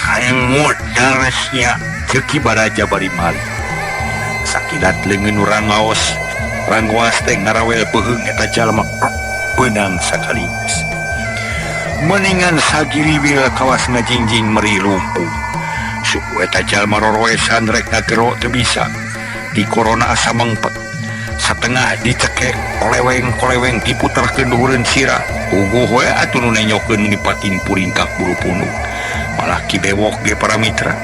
Hayang modar sia, ceuk Ki Baraja bari mali. Sakilat leungeun nu rangaos, rangoas teh ngarawel peuheung eta jalma beunang sakaligus. Meningan sagiriwil kawas ngajingjing meri lumpuh. Suku eta jalma roroesan rek ngagero teu bisa. Di korona asa mengpet. Satengah dicekek koleweng-koleweng diputerkeun luhureun sirah. Puguh we atuh nu nenyokeun meni pating puringkak bulu punuk. Malah Ki Bewok ge para mitra.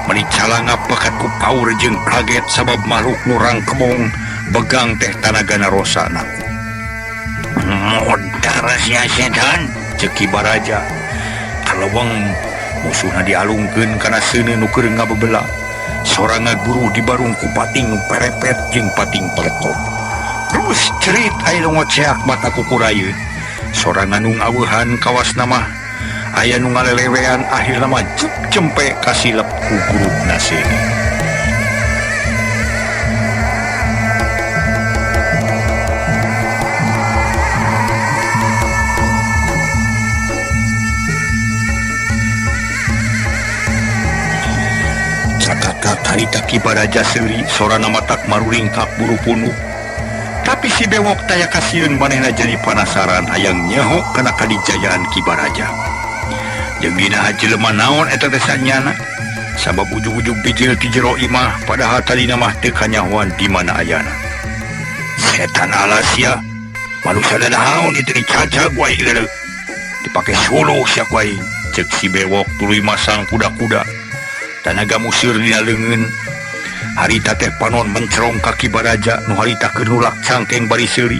Meni calangap bakat ku paur jeung kaget sabab makhluk nu rangkemong begang teh tanagana rosana. Modar sia setan, ceuk Ki Baraja. Kaleweng musuhna dialungkeun kana seuneu nu keur ngabebela. Sora ngaguru dibarung ku pating perepet jeung pating peletot. Terus cerit aya nu ngoceak mata kukurayeun. Sora nu ngaweuhan kawasna mah aya nu ngalelewean akhirna mah juk cempe kasilep ku gurubna seuneu. Cakaka harita Ki Baraja seuri sorana matak maruringkak buru punuk. Tapi si Bewok taya kasieun manehna jadi panasaran hayang nyaho kana kadijayaan Ki Baraja. Jeung dina jelema naon eta teh sanyana? Sabab ujug-ujug bijil ti jero imah padahal tadina mah teu kanyahoan di mana ayana. Setan alas sia. Manusia naon itu dicacag wae leuleuk. Dipake suluh sia ku aing. Ceuk si Bewok tuluy masang kuda-kuda. Tanaga museur dina leungeun. Harita teh panon mencerong ka Ki Baraja nu harita keur nulak cangkeng bari seuri.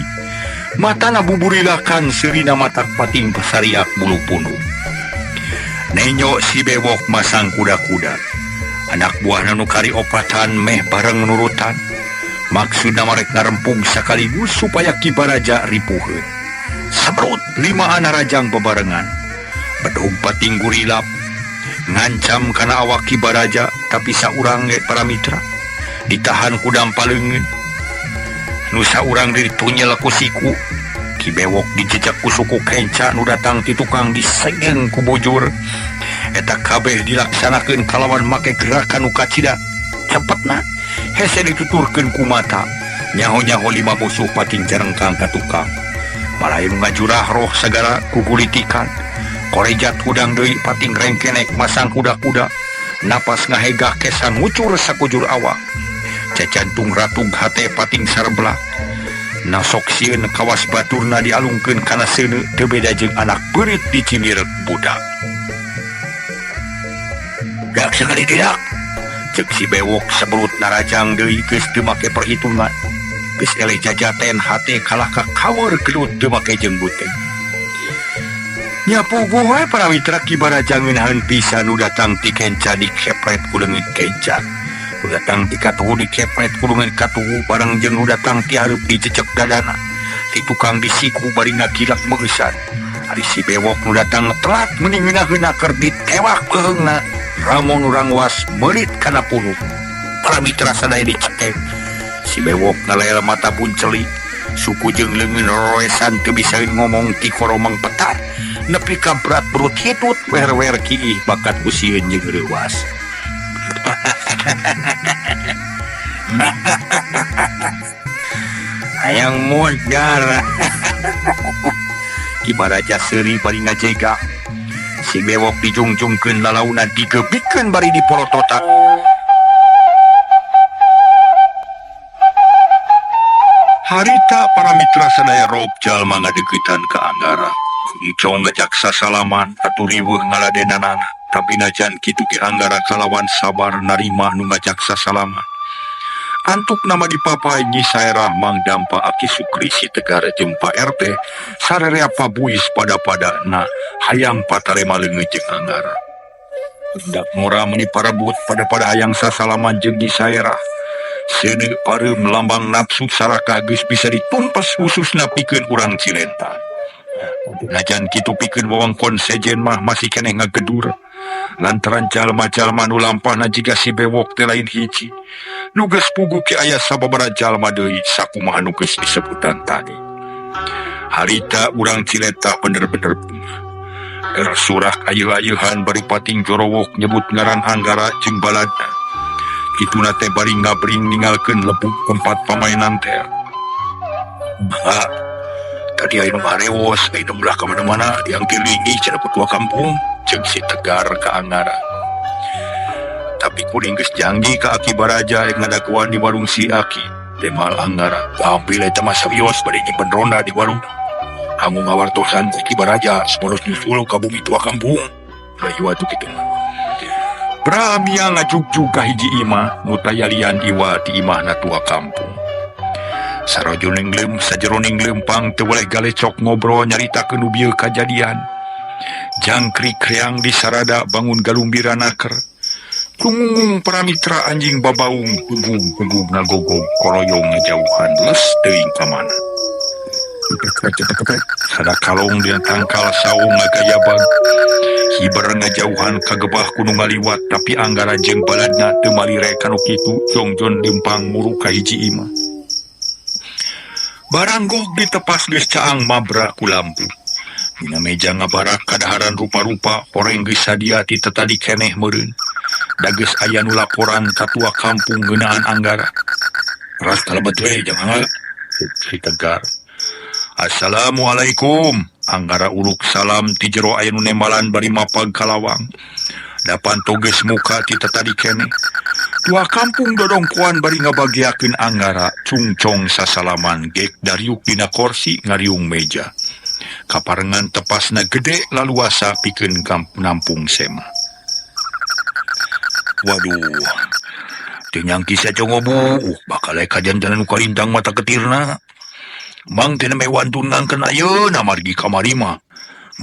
Matana buburilakan seurina matak pating pasariak bulu punuk. Nenyo si Bewok masang kuda-kuda. Anak buahna nu kari opatan meh bareng nurutan. Maksudna marek ngarempung sakaligus supaya Ki Baraja ripuheun. Sabrut limaan narajang bebarengan. Bedog pating gurilap ngancam kana awak Ki Baraja tapi saurang ge para mitra ditahan ku dampa leungeun. Nu saurang ditunyel ku siku. Ki Bewok dijejak ku suku kenca nu datang ti tukang disegeng ku bujur. Eta kabeh dilaksanakeun kalawan make gerakan nu kacida cepetna. Hese dituturkeun ku mata. Nyaho-nyaho lima musuh pating jarengkang ka tukang. Malah nu ngajurah roh sagala kugulitikan. Korejat hudang deui pating rengkenek masang kuda-kuda. Napas ngahegah kesan ngucur sakujur awak. Cacantung ratug hate pating sareblak. Nasok sieun kawas baturna dialungkeun kana seuneu teu beda jeung anak beurit dicimirek budak. Dak sekali tidak. Ceuk si Bewok sebelut narajang deui geus teu make perhitungan. Geus eleh jajaten hate kalah ka kaweur gelut teu make jeung buteng. Nya puguh we para mitra Ki Baraja ngeunaheun pisan nu datang ti kenca dikepret ku leungit kenca. Nu datang ti katuhu dikepret ku leungeun katuhu bareng jeung nu datang ti hareup dicecek dadana. Ti tukang disiku bari ngagilak meueusan. Ari si Bewok nu datang telat meni ngeunaheunna keur ditewak beuheungna. Ramon urang was meurit kana punuk. Para mitra sadaya dicekek. Si Bewok ngaleel mata bunceli. Suku jeung leungeun roroesan teu bisaeun ngomong ti koromang petat. Nepi ka berat perut hitut wer-wer kiih bakat ku sieun jeung reuwas. Hayang modar. Ki Baraja seuri bari ngajega. Si Bewok dijungjungkeun lalauna digebikeun bari diporototan. Harita para mitra sadaya rob jalma ngadeuketan ka Anggara. Icong ngajak sasalaman atuh riweuh ngaladenanana. Tapi najan kitu ge Anggara kalawan sabar narima nu ngajak sasalaman. Antuk nama dipapai Nyi Saerah Mang Dampa Aki Sukri si Tegar jeung Pak RT sarerea pabuis pada-pada na hayang patarema leungeut jeung Anggara. Hendak ngora meni parebut pada-pada hayang sasalaman jeung Nyi Saerah. Seuneu pareum lambang nafsu sarakah geus bisa ditumpas khususna pikeun urang Cilenta. Najan kitu pikeun wewengkon sejen mah masih keneh ngagedur. Lantaran jalma-jalma nu lampahna jiga si Bewok teh lain hiji. Nu geus puguh ke aya sababaraha jalma deui sakumaha nu geus disebutan tadi. Harita urang Cilenta bener-bener bungah. Keur surak ayeuh-ayeuhan bari pating jorowok nyebut ngaran Anggara jeung baladna. Kituna teh bari ngabring ninggalkeun lebuk tempat pamainan teh. Bah, tadi aya nu ngarewos, aya nu belah ka mana-mana, diangtir linggih cenah ku tua kampung, ceuk si Tegar ka Anggara. Tapi kuring geus janji ka Aki Baraja rek ngadaguan di warung si Aki. Temal Anggara, gampil eta mah sawios bade nyimpen ronda di warung. Kanggo ngawartosan ku Ki Baraja samoros nyusul ka bumi tua kampung. Rayu atuh kitu mah. Pramia ngajugjug ka hiji imah nu tayalian iwa ti imahna tua kampung. Sarojoning lem sajeroning lempang teu weleh galecok ngobrol nyaritakeun nu bieu kajadian. Jangkrik reang di sarada bangun galumbira naker. Tungungung paramitra anjing babaung tugug-tugug ngagogog koroyong ngajauhan les teuing ka mana. Sada kalong dina tangkal saung ngagayabag. Hiber ngajauhan kagebah ku nu ngaliwat tapi Anggara jeung baladna teu malire kanu kitu jongjon leumpang muruk ka hiji imah. Baranggog ditepas geus caang mabra ku lampu. Dina meja ngabarak kadaharan rupa-rupa horeng geus sadia ti tetadi keneh meureun. Da geus aya nu laporan ka tua kampung ngeunaan Anggara. Ras kalebet we jang Angga. Si Tegar. Assalamualaikum. Anggara uruk salam ti jero aya nu nembalan bari mapag ka lawang. Da panto geus muka ti tetadi keneh. Tua kampung dodongkoan bari ngabagiakeun Anggara cungcong sasalaman gek dariuk dina korsi ngariung meja. Kaparengan tepasna gede laluasa pikeun nampung sema. Waduh, teu nyangki sia congobu, bakal aya kajantenan nu kalintang mata ketirna. Mang teh nembe wantun ngangkeun ayeuna margi kamari mah.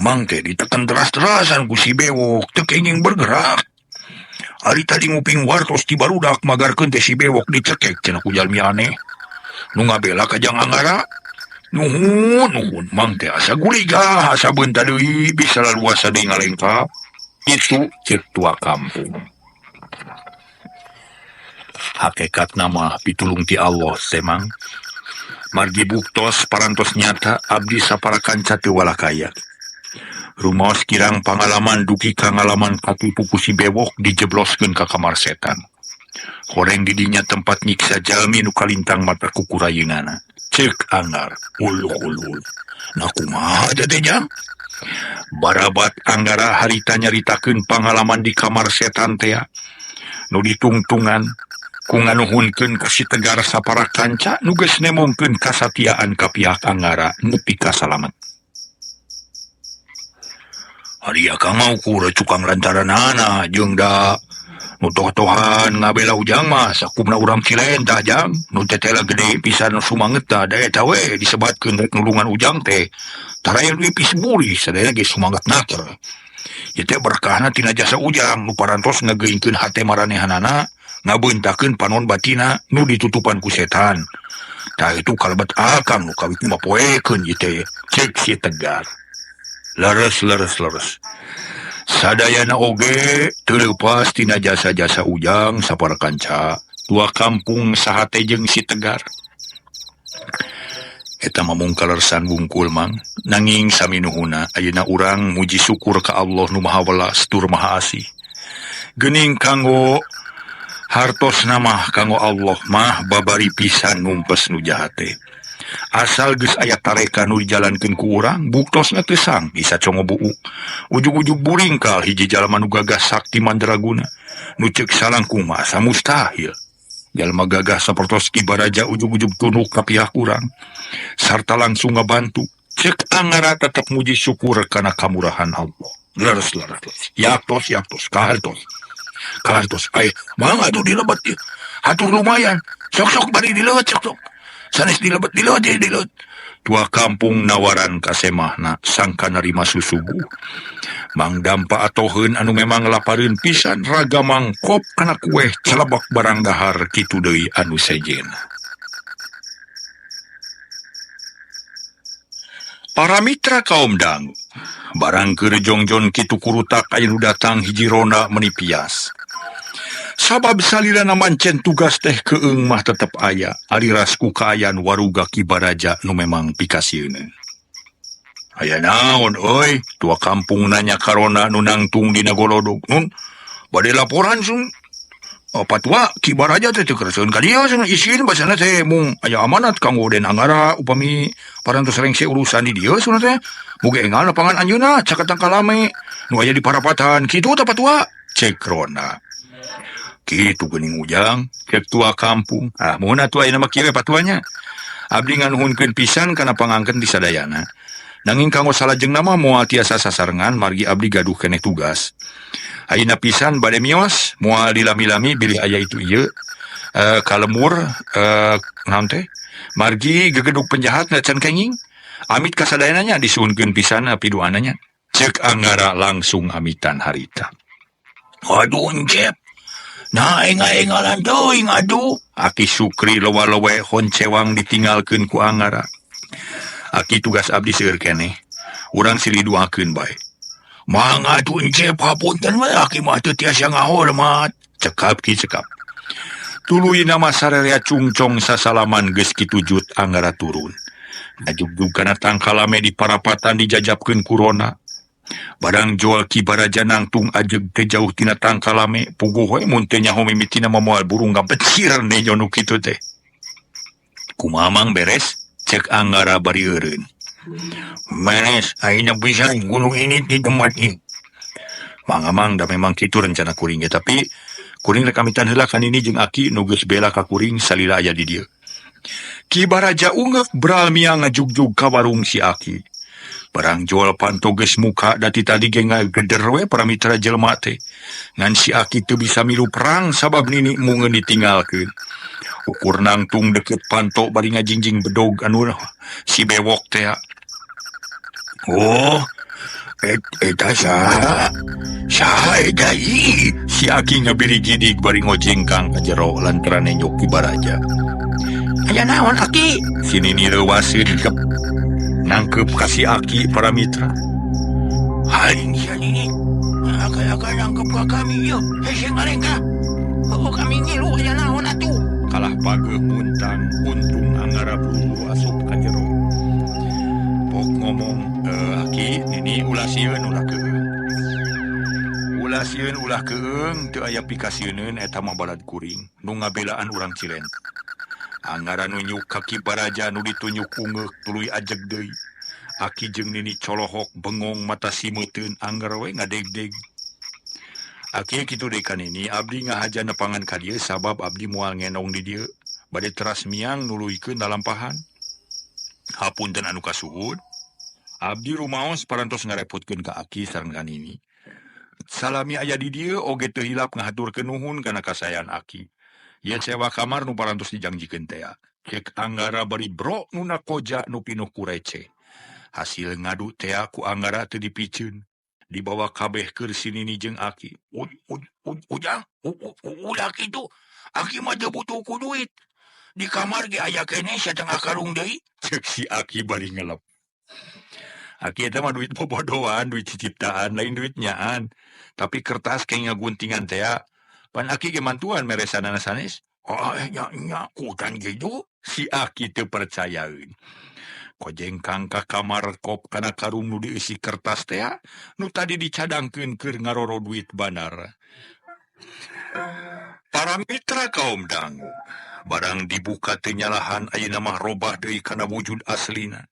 Mang teh diteken teras-terasan ku si Bewok, teu kenging bergerak. Ari tadi nguping wartos ti barudak magarkeun teh si Bewok dicekek cenah ku jalmi aneh. Nu ngabela ka Jang Anggara. Nuhun, nuhun, mang teh asa guligah, asa beunta deui bisa laluasa deui ngalengkap. Kitu ceuk tua kampung. Hakikatna mah pitulung ti Allah teh mang. Margi buktos parantos nyata abdi saparakanca teu walakaya. Rumaos kirang pangalaman dugi ka ngalaman katipu ku si Bewok dijebloskeun ka kamar setan. Horeng di dinya tempat nyiksa jalmi nu kalintang mata kukurayeunana. Ceuk Anggar, uluh uluh. Nah kumaha teh jang? Barabat Anggara harita nyaritakeun pangalaman di kamar setan tea. Nu ditungtungan ku nganuhunkeun ka si Tegar saparakanca nu geus nemongkeun kasatiaan ka pihak Anggara nepi ka salamet. Ari akang mah ukur cukang lantaranana jeung da nu toh-tohan ngabela ujang mah sakumna urang Cilentah jang nu tetela gede pisan sumanget tah da eta we disebatkeun rek nulungan ujang teh taraya deui pisburi sadaya ge sumanget naker. Ieu teh berkahna tina jasa ujang nu parantos ngageuingkeun hate maranehanana ngabeuntakeun panon batina nu ditutupan ku setan. Tah itu kalebet akang nu kawit mah poekeun ieu teh ceuk si Tegar. Leres leres leres. Sadayana oge teu leupas tina jasa-jasa ujang saparakanca tua kampung sahate jeung si Tegar. Eta mah mung kalersan wungkul mang nanging saminuhuna ayeuna urang muji syukur ka Allah nu Maha Welas tur Maha Asih. Geuning kanggo hartosna mah kanggo Allah mah babari pisan numpes nu jahat teh. Asal geus aya tareka nu dijalankeun ku urang buktosna teu sangki sacongo buuk. Ujug-ujug buringkal hiji jalma nu gagah sakti mandraguna nu ceuk salangkung mah asa mustahil. Jalma gagah sapertos Ki Baraja ujug-ujug tunduk ka pihak urang sarta langsung ngabantu. Ceuk Anggara tetep muji syukur kana kamurahan Allah. Leres leres leres. Yaktos yaktos kahartos. Kahartos ai mangga atuh dilebet ieu. Hatur lumayan. Sok-sok bari dileueut sok-sok. Sanes dilebet dileueut ieu dileueut. Tua kampung nawaran ka semahna sangka narima susuguh. Mang dampa atoheun anu memang lapareun pisan raga mangkop kana kueh celebak barang dahar kitu deui anu sejenna. Para mitra kaum dangu, barang keur jongjon kitu kurutak aya nu datang hiji ronda meuni pias. Sabab salirana mancen tugas teh keung mah tetep aya, ari ras ku kaayaan waruga Ki Baraja nu memang pikasieun. Aya naon euy, tua kampung nanya karona nu nangtung dina golodog. Nun, bade laporan sun. Oh, patwa Ki Baraja teh teu kerseun ka dieu cenah isin basana teh mung aya amanat kanggo Den Anggara upami parantos rengse urusan di dieu cenah teh. Mugi enggal nepangan anjeunna caket tangkalame nu aya di parapatan kitu tah patwa. Cek Rona. Kitu geuning Ujang, cek tua kampung. Ah, muhun atuh ayeuna mah kieu we patuanya. Abdi nganuhunkeun pisan kana pangangken ti sadayana. Nanging kanggo salajengna mah moal tiasa sasarengan margi abdi gaduh keneh tugas. Ayeuna pisan bade mios, moal dilami-lami bilih aya itu ieu. Ka lemur naon teh? Margi gegedug penjahat can kenging. Amit ka sadayana nya disuhunkeun pisan piduana nya. Cek Anggara langsung amitan harita. Aduh Encep. Nah engal-engalan teuing aduh. Aki Sukri lowa-lowe honcewang ditinggalkeun ku Anggara. Aki tugas abdi seueur keneh. Urang silih duakeun bae. Mangga atuh Encep hapunten we aki mah teu tiasa ngahormat. Cekap ki cekap. Tuluy nama sarerea cungcong sasalaman geus kitujut Anggara turun. Ngajugjug kana tangkalame di parapatan dijajapkeun ku Rona. Barang jual Ki Baraja nangtung ajeg teu jauh tina tangkalame puguh we mun teu nyaho mimitina mah moal burung ngabecir nenyo nu kitu teh. Kumaha mang beres? Cek Anggara bari eureun. Beres, ayeuna pisan gunung ini di tempat ieu. Mangga mang da memang kitu rencana kuring ge tapi kuring rek amitan heula ka nini jeung aki nu geus bela ka kuring salila aya di dieu. Ki Baraja unggeuk bral miang ngajugjug ka warung si aki. Barang jual panto geus muka dati tadi ge ngageder we para mitra jelema teh. Ngan si aki teu bisa milu perang sabab nini mungeun ditinggalkeun. Ukur nangtung deket panto bari ngajingjing bedog anu si bewok teh. Oh, eta saha? Saha eta ieu? Si aki ngabirigidig bari ngojengkang ka jero lantaran nenyok Ki Baraja. Aya naon aki? Si nini reuwaseun gep nangkep ka si aki para mitra. Haring sia nini. Akal-akal nangkep ka kami ieu. Hese ngalengkah. Oh, kami ngilu aya naon atuh? Kalah pageuh muntang untung Anggara buru-buru asup ka jero. Pok ngomong, aki nini ulah sieun ulah keung. Ulah sieun ulah keung teu aya pikasieuneun eta mah balad kuring nu ngabelaan urang Cilen. Anggara nunjuk ka Ki Baraja nu ditunjuk ungeuk tuluy ajeg deui. Aki jeung nini colohok bengong mata simeuteun Anggara we ngadegdeg. Aki kitu deui ka nini abdi ngahaja nepangan ka dieu sabab abdi moal ngenong di dieu. Bade teras miang nuluykeun lalampahan. Hapunten anu kasuhun. Abdi rumaos parantos ngarepotkeun ka aki sareng ka nini. Salami aya di dieu oge teu hilap ngahaturkeun nuhun kana kasaean aki. Ieu sewa kamar nu parantos dijangjikeun tea. Cek Anggara bari bro nuna koja nu pinuh ku receh. Hasil ngadu tea ku Anggara teu dipiceun. Dibawa kabeh keur si nini jeung aki. Ujang, ulah kitu. Aki mah teu butuh ku duit. Di kamar ge aya keneh satengah karung deui. Cek si aki bari ngelep. Aki eta mah duit bobodoan, duit ciciptaan, lain duit nyaan. Tapi kertas kayak ngaguntingan tea. Pan aki ge mantuan meresanana sanes. Oh, nya nya kutan gitu. Si aki teu percayaeun. Kojengkang ka kamar kop kana karung nu dieusi kertas tea, nu tadi dicadangkeun keur ngaroro duit bandar. Para mitra kaum dangu, barang dibuka teu nyalahan ayeuna mah robah deui kana wujud aslina.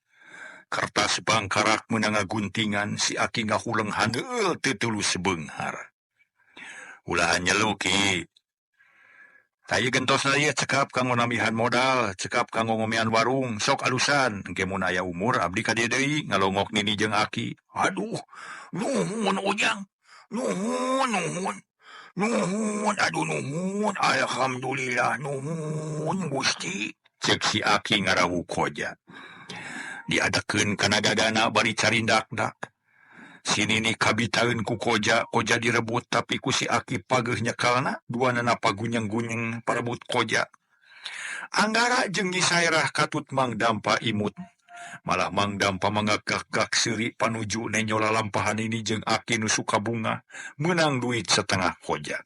Kertas bangkarak meunang ngaguntingan si aki ngahuleng haneul teu tulus beunghar. Ulah nyelu ki. Tayu gentosna ieu cekap kanggo nambihan modal, cekap kanggo ngomean warung, sok alusan. Engke mun aya umur abdi ka dieu deui ngalongok nini jeung aki. Aduh, nuhun Ujang. Nuhun, nuhun. Nuhun, aduh nuhun. Alhamdulillah nuhun Gusti. Cek si aki ngarawu koja. Diadakeun kana dadana bari carindak-dak. Si nini kabitaeun ku koja, koja direbut tapi ku si aki pageuh nyekalna, duanana pagunyeng-gunyeng parebut koja. Anggara jeung Nyi Saerah katut Mang Dampa imut. Malah Mang Dampa mangagak-gak seuri panuju nenyo lalampahan nini jeung aki nu suka bunga meunang duit setengah koja.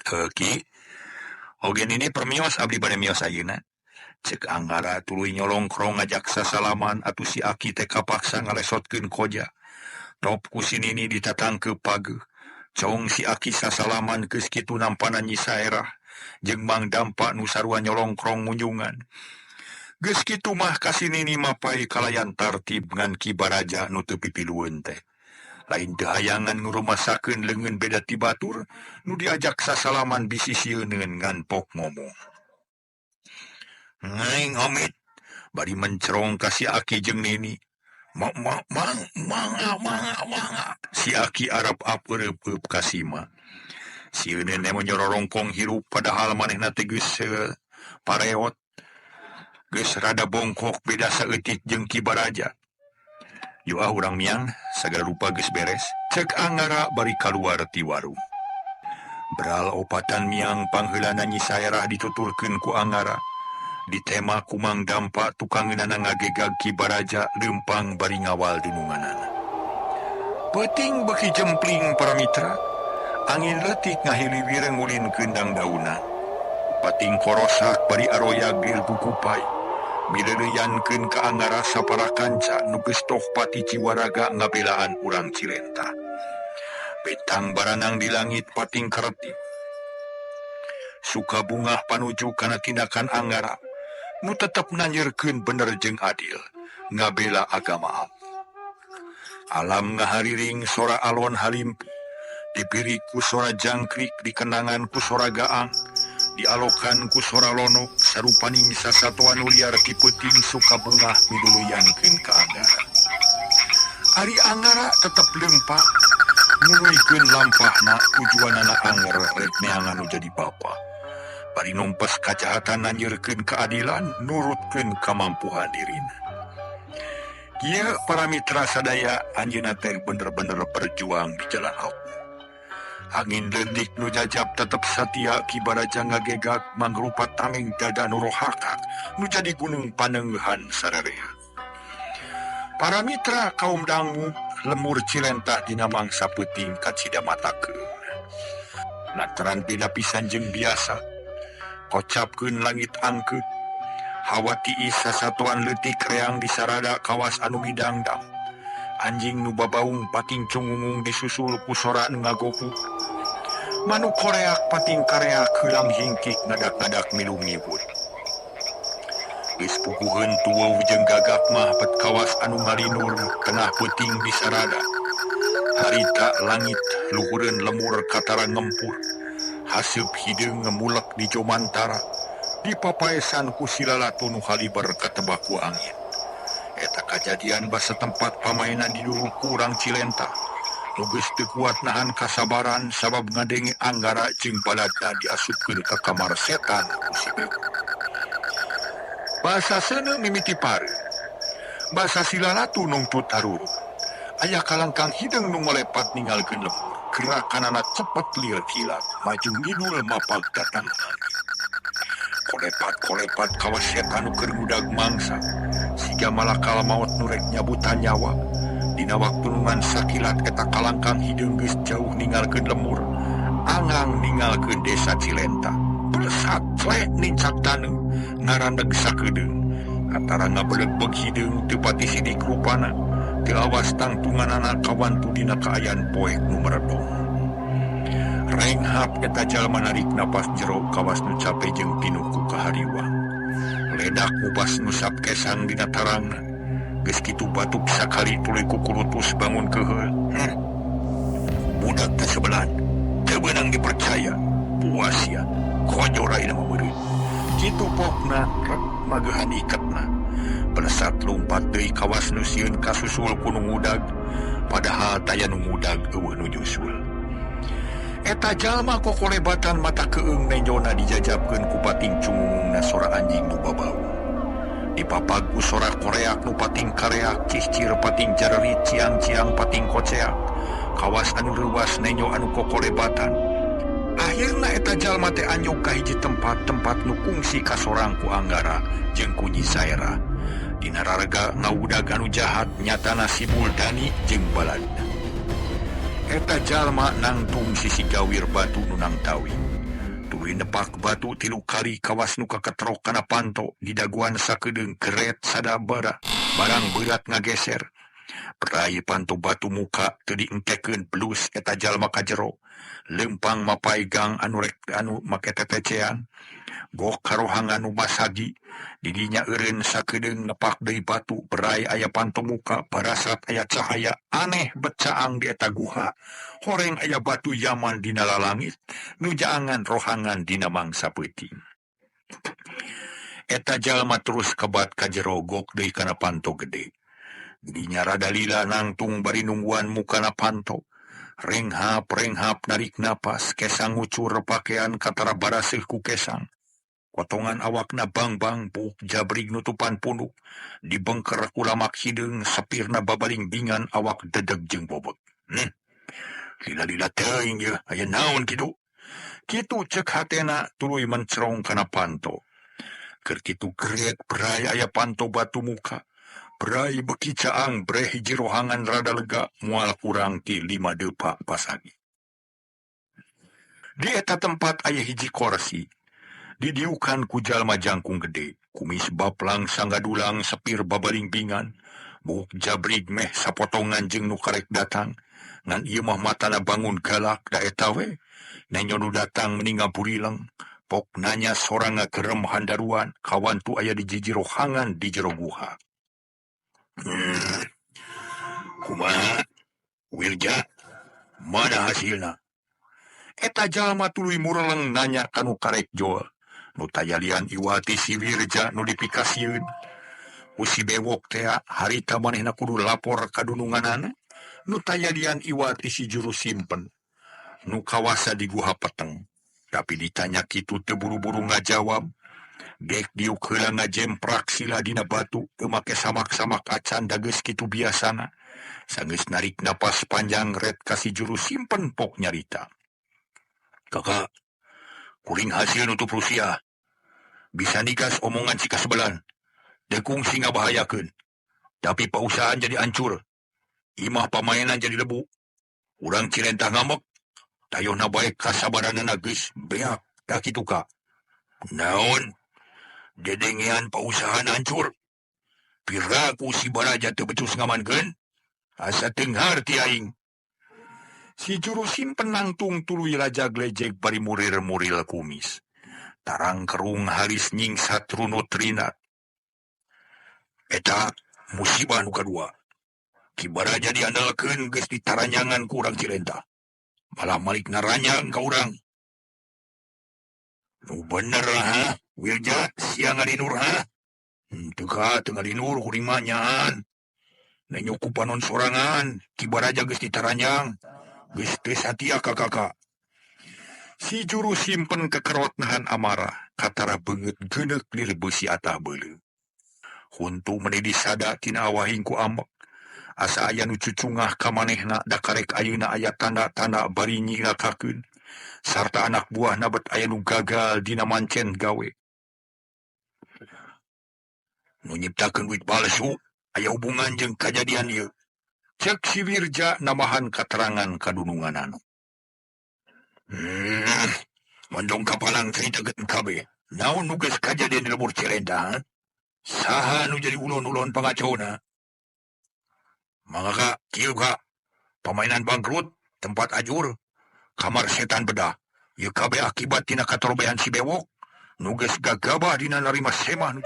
Heuh ki, oge nini permios abdi bade mios ayeuna. Cek Anggara tuluy nyolongkrong ngajak sasalaman atuh si Aki teh kapaksa ngalesotkeun koja. Top ku si Nini ditatangkeup pageuh. Cong si Aki sasalaman geus kitu nampana Nyi Saerah jeung Mang Dampa nu sarua nyolongkrong ngunjungan. Geus kitu mah ka si Nini mapai kalayan tartib ngan Ki Baraja nu teu pipilueun teh. Lain teu hayangan ngurumasakeun leungeun beda ti batur nu diajak sasalaman bisi sieuneun ngan pok ngomong. Ngaing amit bari mencerong ka si Aki jeung Nini. Mang mang manga manga manga. Si Aki arap apeureupeup ka sima. Sieuneun nyororongkong hirup padahal manehna teh geus pareot. Geus rada bongkok beda saeutik jeung Ki Baraja. Yo ah urang miang sagala rupa geus beres. Cek Anggara bari kaluar ti warung. Beral opatan miang pangheulana Nyi Saerah dituturkeun ku Anggara. Ditema ku Mang Dampa tukangeunana ngagegag Ki Baraja leumpang bari ngawal dununganana. Peuting beuki jempling para mitra, angin leutik ngahiliwir ngulin keundang dauna. Pating korosak bari aroyag dirbu kupai. Mileureyankeun ka Anggara sapara kanca nu geus toh pati ciwaraga ngabelaan urang Cilenta. Betang baranang di langit pating karetip. Suka bungah panuju kana tindakan Anggara nu tetep nanyeurkeun bener jeung adil ngabela agama. Alam ngahariring sora alon halimpu, dipiri ku sora jangkrik, dikenangan ku sora gaang, dialokan ku sora lonok, sarupaning sasatoan nu liar ti peuting suka bungah miduluyankeun ka Anggara. Ari Anggara tetep leumpak nuluykeun lampahna tujuanana anger rek neangan nu jadi bapa. Bari numpes kajahatan nanyeurkeun keadilan nurutkeun kamampuhan dirina. Kieu para mitra sadaya anjeunna teh bener-bener berjuang di jalan Allah. Angin leutik nu jajab tetep satia Ki Baraja ngagegag mangrupa tameng dada nu rohakak nu jadi gunung panengeuhan sararea. Para mitra kaum dangu lemur Cilenta dina mangsa peuting kacida matakeun. Lantaran beda pisan jeung biasa. Kocapkeun langit angkeut. Hawa tiis sasatoan leutik reang disarada kawas anu midangdang. Anjing nu babaung pating cungungung disusul ku sora nu ngagopuk. Manuk koreak pating kareak heulang hingkik ngadak-ngadak milu ngibut. Geus puguheun tueuh jeung gagak mah pet kawas anu ngalinur tengah peuting disarada. Harita langit luhureun lemur katara ngempur. Haseup hideung ngemulek di jomantara. Dipapaesan ku silalatu nu haliber katebak ku angin. Eta kajadian basa tempat pamainan diduru ku urang Cilenta. Nu geus teu kuat nahan kasabaran sabab ngadenge Anggara jeung baladna diasupkeun ka kamar setan ku si Bewok. Basa seuneu mimiti pare. Basa silalatu nungtut taruruk. Aya kalangkang hideung nu ngolepat ninggalkeun lembur. Gerakanana cepet lieur kilat, maju ngidul mapag datang angin. Kolepat-kolepat kawas setan nu keur ngudag mangsa. Siga malakal maot nu rek nyabutan nyawa. Dina waktu ngan sakilat eta kalangkang hideung geus jauh ninggalkeun lemur. Angang ninggalkeun desa Cilenta. Plesat tle nincak taneuh ngarandeg sakedeung. Antara ngabeleg-beg hideung teu pati sidik rupana. Teu awas tangtunganana kawantu dina kaayaan poek nu meredong. Renghap eta jalma narik napas jero kawas nu cape jeung pinuh ku kahariwang. Ledak ubas nusap kesang dina tarangna. Geus kitu batuk sakali tuluy kukulutus bangun keheul. Budak teh sebelan, teu beunang dipercaya. Puas sia, kojor ayeuna mah meureun. Kitu pokna rek magehan iketna. Pelesat lumpat deui kawas nu sieun kasusul ku nu ngudag, padahal taya nu ngudag eueuh nu nyusul. Eta jalma kokolebatan mata keung nenjona dijajabkeun ku pating cungungna sora anjing nu babau. Dipapag ku sora koreak nu pating kareak, cicir pating jarerit, ciang-ciang pating koceak. Kawas anu reuwas nenjo anu kokolebatan. Akhirna eta jalma teh anjog ka hiji tempat-tempat nu kungsi kasorang ku Anggara jeung ku Nyi Saerah. Dina raraga ngawudag anu jahat nyatana si Buldani jeung baladna. Eta jalma nangtung sisi gawir batu nu nangtawi. Tuluy nepak batu tilu kali kawas nu kaketrok kana panto didaguan sakedeung keret sadabara barang berat ngageser. Perai panto batu muka teu diengkekeun plus eta jalma ka jero. Leumpang mapai gang anu rek anu make tetecean. Gok karohangan nu basagi didinya eureun sakedeung nepak deui batu berai aya panto muka barasat aya cahaya aneh becaang di eta guha. Horeng aya batu yaman dina lalangit nu jaangan rohangan dina mangsa peuting. Eta jalma terus kebat ka jero gok deui kana panto gede. Didinya rada lila nangtung bari nungguan mukana panto. Renghap-renghap narik napas, kesang ngucur pakaian katara baraseuh ku kesang. Potongan awakna bang-bang buuk jabrig nutupan punuk, dibengker ku lamak hideung sapirna babaling bingan awak dedeg jeung bobot. Lila-lila teuing yeuh, aya naon kitu? Kitu cek hatena tuluy mencerong kana panto. Keur kitu geret berai aya panto batu muka. Berai beki caang breh hiji rohangan rada lega moal kurang ti 5 depa pasagi. Di eta tempat aya hiji korsi. Didiukan ku jalma jangkung gede, kumis baplang sanggadulang sepir babaling bingan, buuk jabrig meh sapotongan jeung nu karek datang, ngan ieu mah matana bangun galak da eta we. Nenyo nu datang meni ngaburileng, pok nanya sorang ngagerem handaruan, kawantu aya di jiji rohangan di jero guha. Kumaha? Wirja, mana hasilna? Eta jalma tuluy mureleng nanya kanu karek jol. Nu tayalian iwati si Wirja nu dipikasieun. Ku si bewok tea harita manehna kudu lapor ka dununganana. Nu tayalian iwati si juru simpen. Nu kawasa di guha peteng. Tapi ditanya kitu teu buru-buru ngajawab. Gek diuk heula ngajemprak sila dina batu teu make samak-samak acan da geus kitu biasana. Sanggeus narik napas panjang ret ka si juru simpen pok nyarita. Kakak, kuring hasil nutup Rusia. Bisa nigas omongan si kasebelan. Dekung si ngabahayakeun. Tapi pausahaan jadi hancur. Imah pamainan jadi lebu. Urang Cirentah ngambek. Tayohna bae kasabaranana geus beak da kitu ka. Naon? Dedengean pausahaan hancur. Piraku si Baraja teu becus ngamankeun. Asa teu ngarti aing. Si juru simpen nangtung tuluy lajag-lejeg bari murir-muril kumis. Tarang kerung halis nyingsat runut rinat. Eta musibah nu kadua. Ki Baraja diandalkeun geus ditaranyangan ku urang Cirentah. Malah malik naranyang ka urang. Nu bener ha, Wirja sia ngalinur ha. Teu ka teu ngalinur kuring mah nyaan. Nenyo ku panon sorangan, Ki Baraja geus ditaranyang. Geus teu satia ka kakak. Si juru simpen kekerot nahan amarah, katara beungeut geuneuk lir beusi atah beuleuh. Huntu meni disada tina awahing ku ambek. Asa aya nu cucungah ka manehna da karek ayeuna aya tanda-tanda bari nyilakakeun. Sarta anak buahna bet aya nu gagal dina mancen gawe. Nu nyiptakeun duit palsu aya hubungan jeung kajadian ieu. Cek si Wirja namahan katerangan kadununganana. Mondong kapalang caritakeun kabeh. Naon nu geus kajadian di lembur Cirentah? Saha nu jadi ulon-ulon pangacona? Mangga ka, kieu ka. Pamainan bangkrut, tempat ajur, kamar setan bedah. Ieu kabeh akibat tina katorobehan si bewok. Nu geus gagabah dina narima semah.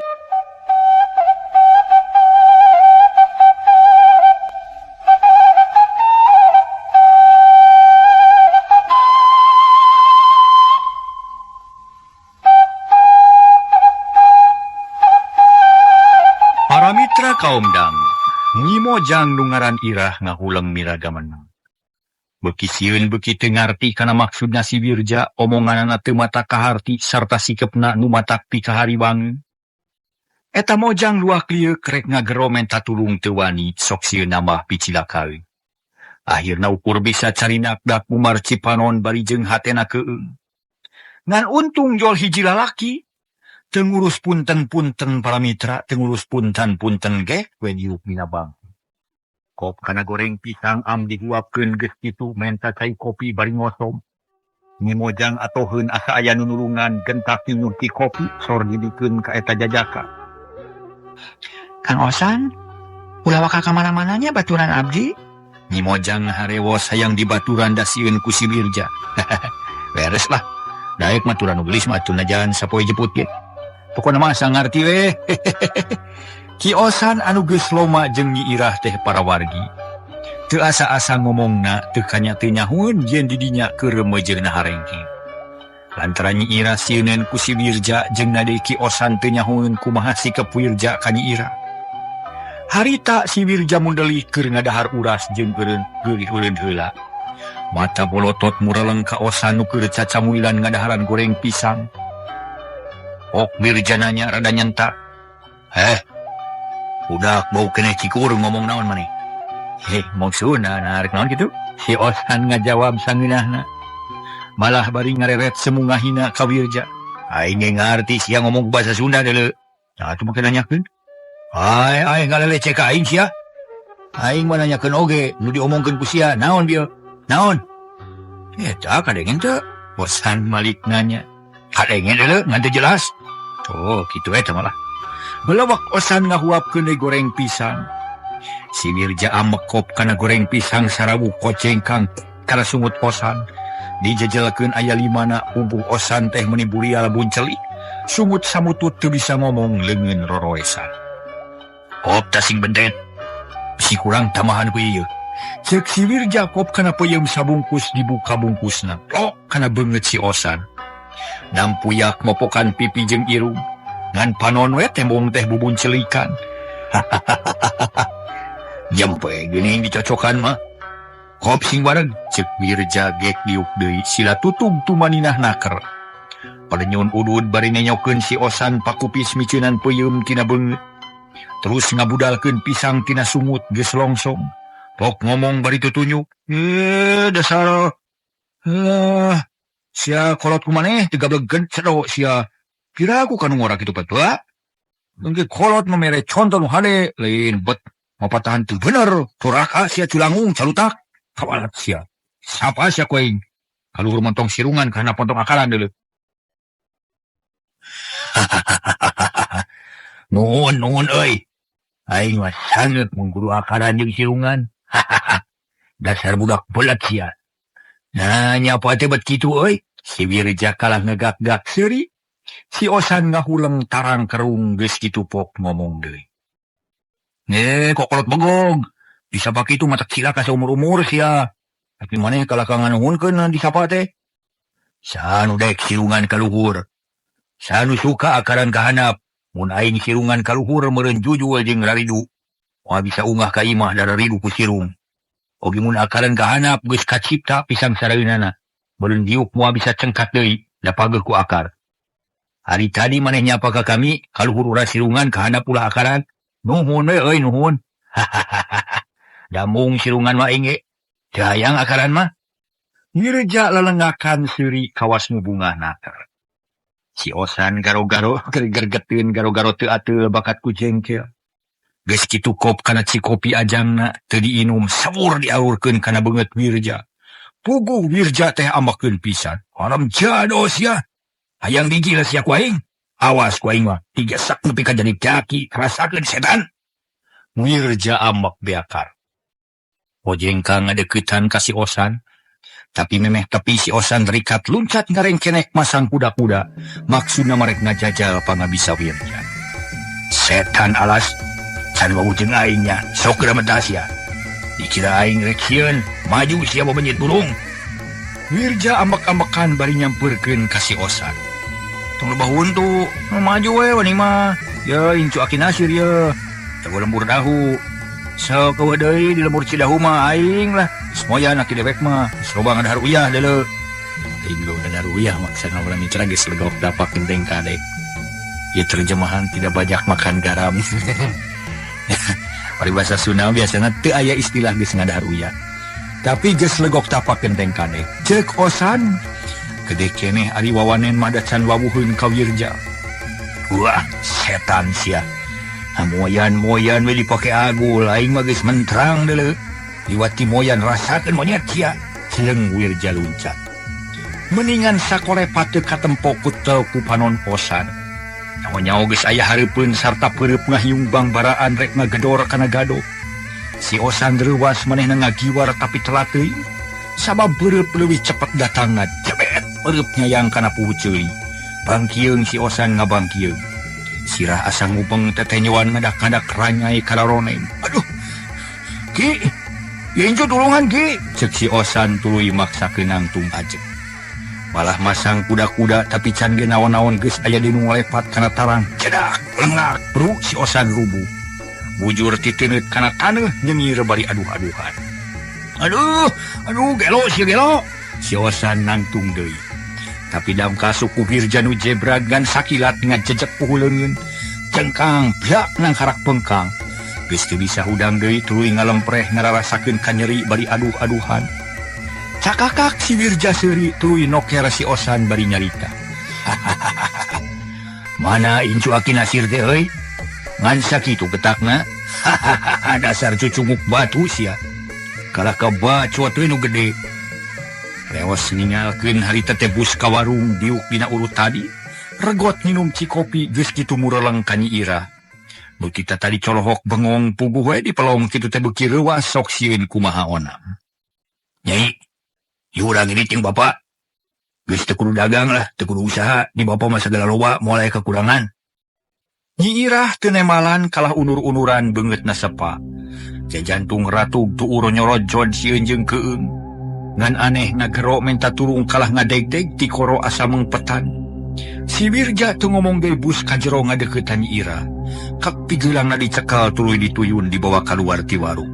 Para mitra kaum dangu, Nyimojang nu ngaran Irah ngahuleng miragaman. Beuki sieun beuki teu ngarti kana maksudna si Wirja, omonganana teu mata kaharti sarta sikepna nu matak pikahariwangeun. Eta mojang luak lieuk rek ngagero menta tulung teu wani, sok sieun nambah picilakaeun. Akhirna ukur bisa carinak dak mumar cipanon bari jeung hatena keueung. Ngan untung jol hiji lalaki, teu ngurus punten-punten para mitra, teu ngurus punten-punten ge we diuk dina bangku. Kop kana goreng pisang am dihuapkeun geus kitu menta cai kopi bari ngosom. Nyi Mojang atoheun asa aya nu nulungan gentak nyunyuh ti kopi sor dibikeun ka eta jajaka. Kang Osan, ulah waka ka mana-mananya baturan abdi. Nyi Mojang harewos hayang dibaturan da sieun ku si Wirja. Beres lah. Daek mah turan nu geulis mah atuh najan sapoe jeput ge. Pokona mah asa ngarti we. Ki Osan anu geus loma jeung Nyi Irah teh para wargi. Teu asa-asa ngomongna teu kanya teu nyahueun yen di dinya keur reumeujeuhna harengkeng. Lantaran Nyi Irah sieuneun ku si Wirja jeung na deui Ki Osan teu nyahueun kumaha sikep Wirja ka Nyi Irah. Harita si Wirja mundelih keur ngadahar uras jeung eureun geurih eureun heula. Mata bolotot mureleng ka Osan nu keur cacamuilan ngadaharan goreng pisang. Ok Wirja nanya rada nyentak. Heh, budak bau keneh cikur ngomong naon maneh? Heh, maksudna narik naon kitu? Si Osan ngajawab sangeunahna. Malah bari ngareret semungahina ka Wirja. Aing ge ngarti sia ngomong bahasa Sunda deuleu. Nah, atuh make nanyakeun. Ai, ai ngalelece ka aing sia. Aing mah nanyakeun oge nu diomongkeun ku sia naon bieu? Naon? Eta kadengen teu? Osan malik nanya. Kadengen deuleu ngan teu jelas. Oh, kitu eta malah. Belawak Osan ngahuapkeun deui goreng pisang. Si Wirja amekop kana goreng pisang sarawu kocengkang kana sungut Osan. Dijejelkeun aya limana puguh Osan teh meuni burial buncelik. Sungut samutut teu bisa ngomong leungeun roroesan. Kop tasing bentet. Bisi kurang tambahan ku ieu. Ceuk si Wirja kop kana peuyeum sabungkus dibuka bungkusna. Plok kana beungeut si Osan. Nampuyak mopokan pipi jeung irung. Ngan panon we tembong teh bubuncelikan. Jempe geuning dicocokan mah. Kop sing wareg ceuk Wirja gek diuk deui sila tutug tumaninah naker. Palenyun udud bari nenyokeun si Osan pakupis miceunan peuyeum tina beungeut. Terus ngabudalkeun pisang tina sungut geus longsong. Pok ngomong bari tutunyuk. Dasar. Sia kolot ku maneh teu gablegkeun cedo sia. Kira aku kanu ngora kitu petua. Engke kolot memere contoh nu hade lain bet. Mapatahan teu bener, toraka sia culangung calutak. Kawalat sia. Sapa sia ku aing? Kaluhur montong sirungan kana pontong akaran deuleu. Nuhun, nuhun euy. Aing mah sangeut mun kudu akaran jeung sirungan. Dasar budak belat sia. Nah, nyapa teh bet kitu euy? Si Wirja kalah ngegak-gak seuri. Si Osan ngahuleng tarang kerung geus kitu pok ngomong deui. Kok kolot begog. Disapa kitu mata cilaka saumur-umur sia. Tapi maneh kalah ka nganuhunkeun disapa teh. Sanu dek sirungan ka luhur. Sanu suka akaran ka handap. Mun aing sirungan ka luhur meureun jujul jeung raridu. Moal bisa ungah ka imah da raridu ku sirung. Oge mun akaran ka handap geus kacipta pisang saraeunana. Meureun diuk moal bisa cengkat deui da pageuh ku akar. Hari tadi maneh nyapa ka kami ka luhur ulah sirungan ka handap ulah akaran. Nuhun we euy nuhun. Damung sirungan mah aing ge. Teu hayang akaran mah. Wirja lelengakan seuri kawas nu bungah naker. Si Osan garo-garo gergeteun garo-garo teu ateul bakat ku jengkel. Geus kitu kop kana cikopi ajangna teu diinum sawur diaurkeun kana beungeut Wirja. Puguh Wirja teh ambekeun pisan. Haram jado sia. Hayang digil sia ku aing. Awas ku aing mah digesak nepi ka jadi kaki rasakeun setan. Wirja ambek beakar. Ojengka ngadeukeutan ka si Osan. Tapi memeh tepi si Osan rikat luncat ngarengkenek masang kuda-kuda. Maksudna marek ngajajal pangabisa Wirja. Setan alas, can wawuh jeung aing nya, sok geura mentas sia. Dikira aing rek sieun, maju sia babenyit burung. Wirja ambek-ambekan bari nyampeurkeun ka si Osan. Tong lebah huntu, nu maju we wani mah. Ye incu Aki Nasir ye. Teu lembur dahu. Sok eueuh deui di lembur Cidahu mah aing lah. Semoyan aki dewek mah, geus loba ngadahar uyah deuleu. Aing lo ngadahar uyah maksana urang mitra geus legok dapak genteng kade. Ieu terjemahan tidak banyak makan garam. Paribasa Sunda biasana teu aya istilah geus ngadahar uyah. Tapi geus legok tapak genteng kade. Ceuk Osan gede keneh ari wawanen mah da can wawuheun ka Wirja. Wah, setan sia. Moyan-moyan we dipake agul, aing mah geus mentrang deuleu. Liwat ti moyan rasakeun monyet sia. Celeng Wirja luncat. Meningan sakolepat teu katempo kutel ku panon Osan. Nyaho-nyaho geus aya hareupeun sarta peureub ngahiung bangbaraan rek ngagedor kana gado. Si Osan reuwas manehna ngagiwar tapi telat teuing. Sabab peureub leuwih cepet datangna jebet peureub nyayang kana puhu ceuli. Bangkieung si Osan ngabangkieung. Sirah asa ngubeng tetenyoan ngadak-ngadak ranyai kalaroneng. Aduh. Ki, incu tulungan Ki, cek si Osan tuluy maksakeun nangtung ajeg. Malah masang kuda-kuda tapi can ge naon-naon geus aya di nu ngalepat kana tarang. Cedak, lengak, bru si Osan rubuh. Bujur titeuneuh kana taneuh nyengir bari aduh-aduhan. Aduh, aduh gelo si gelo. Si Osan nangtung deui. Tapi damka suku Wirja nu jebrag ngan sakilat ngajejek puhu leungeun. Cengkang, blak nangkarak pengkang. Geus teu bisa hudang deui tuluy ngalempreh ngararasakeun kanyeri bari aduh-aduhan. Cakakak si Wirja seuri tuluy noker si Osan bari nyarita. Mana incu Aki Nasir teh euy? Ngan sakitu getakna. Dasar cucunguk batu sia. Kalah ka bacot we nu gede. Leos ningalkeun harita teh bus ka warung diuk dina urut tadi. Regot minum cikopi geus kitu mureleng ka Nyi Irah. Nu kita tadi colohok bengong puguh we di pelong kitu teh beuki reuwas sok sieun kumaha onam. Nyai, urang ini ting bapak. Geus teu kudu dagang lah, teu kudu usaha, di bapak mah sagala loba moal aya kekurangan. Nyi Irah teu nemalan kalah unur-unuran beungeutna sepa. Jajantung ratug tuur nyorojod sieun jeung keung. Ngan aneh ngagero menta tulung kalah ngadegdeg ti koro asa mengpetan. Si Wirja teu ngomong deui bus ka jero ngadeuketan Nyi Irah. Kak pigeulangna dicekal tuluy dituyun dibawa kaluar ti warung.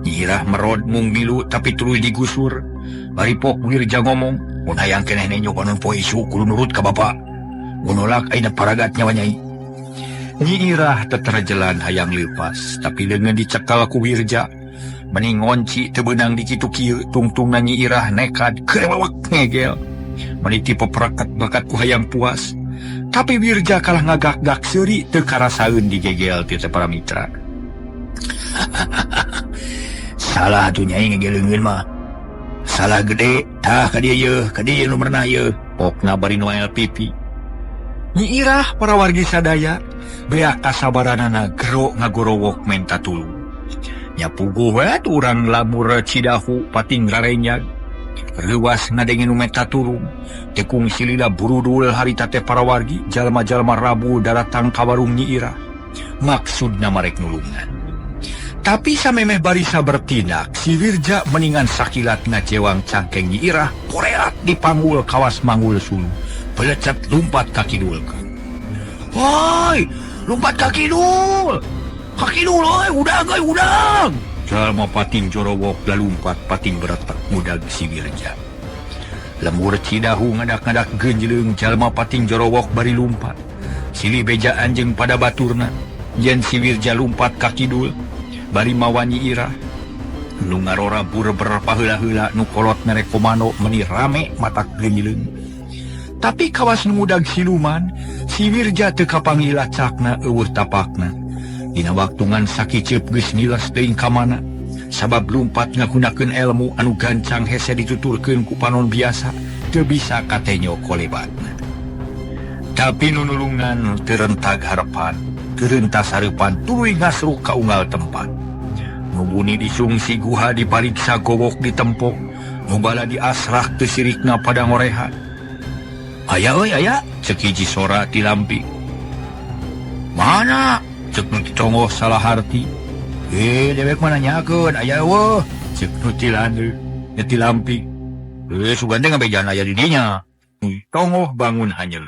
Nyi Irah merod mung milu tapi tuluy digusur. Bari pok Wirja ngomong, mun hayang keneh nenyo panon poe isuk kudu nurut ka bapa. Mun nolak ayeuna paragat nyawa nyai. Nyi Irah teterjelan hayang leupas, tapi leungeun dicekal ku Wirja. Meni ngonci teu beunang di kitu kieu, tungtungna Nyi Irah nekat kerewek ngegel. Meni tipe perakat bakat ku hayang puas. Tapi Wirja kalah ngagak-gak seuri teu karasaeun digegel ti teh para mitra. Salah atuh nyai ngegel leungeun mah. Salah gede, tah ka dieu yeuh, ka dieu nu merenah yeuh. Pokna bari noel pipi. Nyi Irah para wargi sadaya beak kasabaranana gero ngagorowok menta tulung. Nya puguh we urang lamur Cidahu pating rarenyag. Reuwas ngadenge nu menta tulung. Tekung silila burudul harita teh para wargi jalma-jalma Rabu daratang ka warung Nyi Irah. Maksudna marek nulungan. Tapi samemeh barisa bertindak, si Wirja meningan sakilat ngacewang cangkeng Nyi Irah, koreat dipanggul kawas manggul sulu. Pelecet lumpat ka kidul. Woi, lumpat ka kidul. Ka kidul oi, udang oi, udang. Jalma pating jorowok lalumpat pating beretak mudag si Wirja. Lemur Cidahu ngadak-ngadak genjleung jalma pating jorowok bari lumpat. Silih bejaan jeung pada baturna. Yen si Wirja lumpat ka kidul bari mawa Nyi Irah. Nu ngarora burber paheula-heula nu kolot mere komando meni rame matak genjleung. Tapi kawas nu mudag siluman, si Wirja teu kapanggih lacakna eueuh tapakna. Dina waktu ngan sakiceup geus nilas teuing ka mana. Sabab lumpat ngagunakeun elmu anu gancang hese dituturkeun ku panon biasa, teu bisa katenyo kolebatna. Tapi nu nulungan teu rentag harepan, teu rentas hareupan tuluy ngasruk ka unggal tempat. Nu buni disungsi guha dipariksa gowok ditempok, nu bala diasrah teu sirikna pada ngorehan. Aya euy aya, ceuk hiji sora ti lampi. Mana? Ceuk nu ditongoh salah harti. Dewek mah nanyakeun aya eueuh, ceuk nu ti landeuh, ti lampi. Sugan teh ngabejaan aya di dinya. Tongoh bangun hanyel.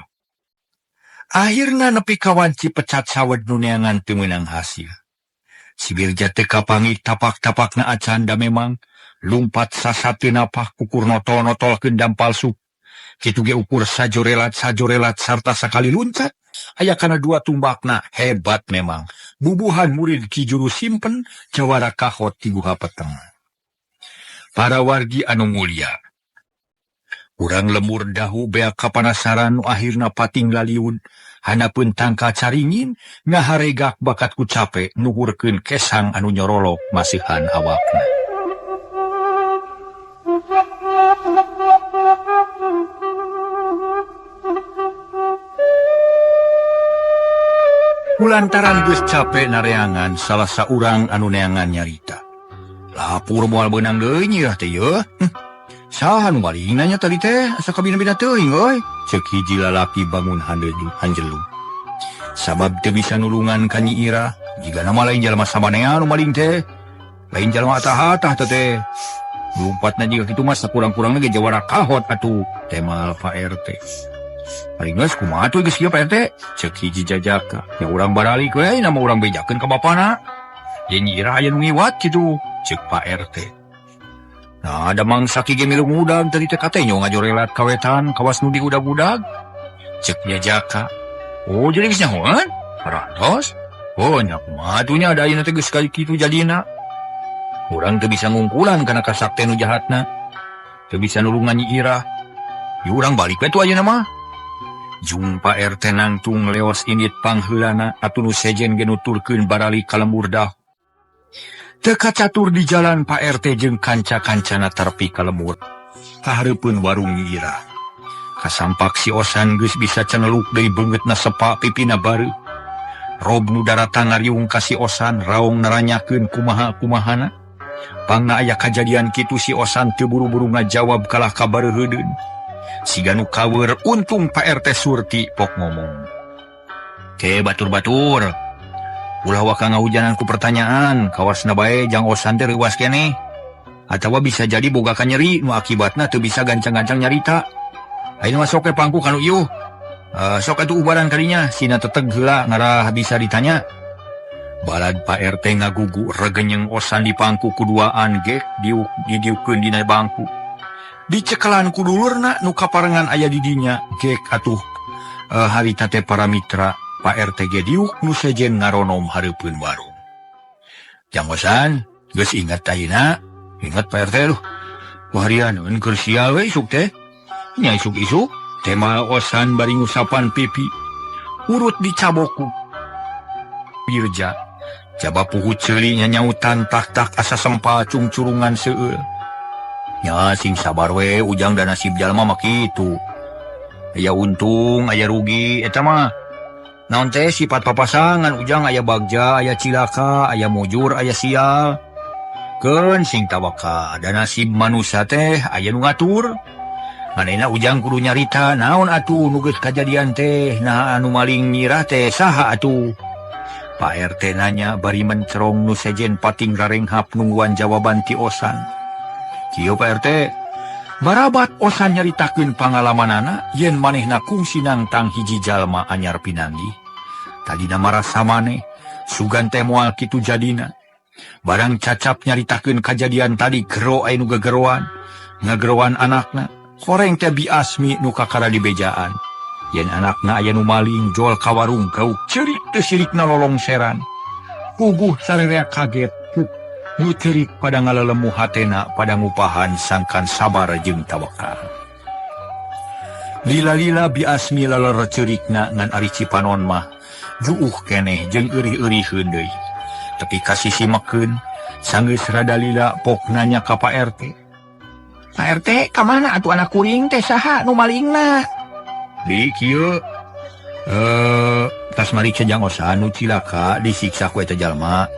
Akhirna nepi ka wanci pecat sawed nu neangan teu meunang hasil. Si Wirja teu kapanggih tapak-tapakna acan da memang lumpat sasat teu napah kukur notol-notolkeun dampal sup. Kitu ge ukur sajorelat-sajorelat sarta sakali luncat aya kana dua tumbakna hebat memang. Bubuhan murid Ki Juru Simpen jawara kahot ti guha peteng. Para wargi anu mulia, urang lemur dahu beak kapanasaran nu akhirna pating laliun hanapeun tangka caringin ngaharegak bakat ku cape nuhurkeun kesang anu nyorolok masihan awakna. Kulantaran geus capek nareangan salah saurang anu neangan nyarita. Lapor moal beunang deui Nyi Irah teh yeuh. Saha nu maling nanya tadi teh asa kabina-bina teuing euy. Ceuk hiji lalaki bangun hanjelu. Sabab teu bisa nulungan ka Nyi Irah, jigana mah lain jalma sabanea nu maling teh. Lain jalma atah-atah teh teh. Lumpatna jiga kitu mah sakurang-kurangna ge jawara kahot atuh, temal Pak RT. Ari geus kumaha atuh geus kieu Pak RT? Ceuk hiji jajaka. Nya urang baralik we nama urang bejakeun ka bapana. Ye Nyi Irah aya nu ngiwat kitu, ceuk Pak RT. Nah, ada mangsa ki ge milu ngudag tadi teh katenyo ngajorelat kawetan kawas nu diudag-udag. Ceuk jajaka. Oh, jadi geus nyahoan? Parantos. Oh, nya kumaha atuh nya da ayeuna teh geus kali kitu jadina. Urang teu bisa ngungkulan kana kasakten nu jahatna. Teu bisa nulungan Nyi Irah. Ieu urang balik we tuh ayeuna mah. Jung Pak RT nangtung leos indit pangheulana atuh nu sejen ge nuturkeun barali ka lembur dah. Teu kacatur di jalan Pak RT jeung kanca-kancana tarpi ka lembur. Kahareupeun warung Nyi Irah. Kasampak si Osan geus bisa ceneluk deui beungeutna sepa pipina bareuh. Rob nu daratan ngariung ka si Osan raung naranyakeun kumaha-kumahana. Pangna aya kajadian kitu si Osan teu buru-buru ngajawab kalah kabareuheudeun. Siga nu kaweur untung Pak RT Surti pok ngomong. Ke batur-batur. Ulah waka ngahujanan ku pertanyaan, kawasna bae jang Osan teh reuwas keneh. Atawa bisa jadi boga kanyeri nu akibatna teu bisa gancang-gancang nyarita. Ayeuna mah sok we pangku kanu ieu. Sok atuh ubaran kadinya sina teteg heula ngarah bisa ditanya. Balad Pak RT ngagugu regenyeng Osan di pangku kuduaan gek diuk didiukeun dina bangku. Dicekelan ku dulurna nu kaparengan aya di dinya gek atuh harita teh para mitra Pak RT ge diuk nu sejen ngaronom hareupeun warung. Jang Osan geus ingat ayeuna, ingat Pak RT luh. Waharianeun keur sial we isuk teh. Nya isuk-isuk tema Osan bari ngusapan pipi. Urut dicaboku. Wirja jaba puhu ceuli nyanyautan tak-tak asa sempal cungcurungan seueul. Nya sing sabar we ujang da nasib jalma mah kitu. Aya untung, aya rugi eta mah. Naon teh sifat papasangan ujang aya bagja, aya cilaka, aya mujur, aya sial. Keun sing tawakal da nasib manusia teh aya nu ngatur. Manehna ujang kudu nyarita naon atuh nu geus kajadian teh, nah anu maling nyirah teh saha atuh. Pak RT nanya bari mencerong nu sejen pating rarenghap nungguan jawaban ti Osan. Kieu Pak RT, barabat Osan nyaritakeun pangalamanana yen manehna kungsi nangtang hiji jalma anyar pinanggih. Tadina marasa maneh, sugan teh moal kitu jadina. Barang cacap nyaritakeun kajadian tadi gero aya nu gegeroan, ngageroan anakna, horeng teh biasmi nu kakara dibejaan. Yen anakna aya nu maling jol ka warung gauk ceurik teu sirikna lolongseran. Puguh sarerea kaget, nu ceurik pada ngalelemu hatena pada ngupahan sangkan sabar jeung tawakal. Lila-lila biasmi laler ceurikna ngan ari Cipanon mah juuh keneh jeung eurih-euriheun deui. Tapi ka sisi mekeun sanggeus rada lila pok nanya ka Pak RT. Pak RT ka mana atuh anak kuring teh saha nu malingna? Di kieu tas mariksa jang Osan nu cilaka disiksa ku eta jalma.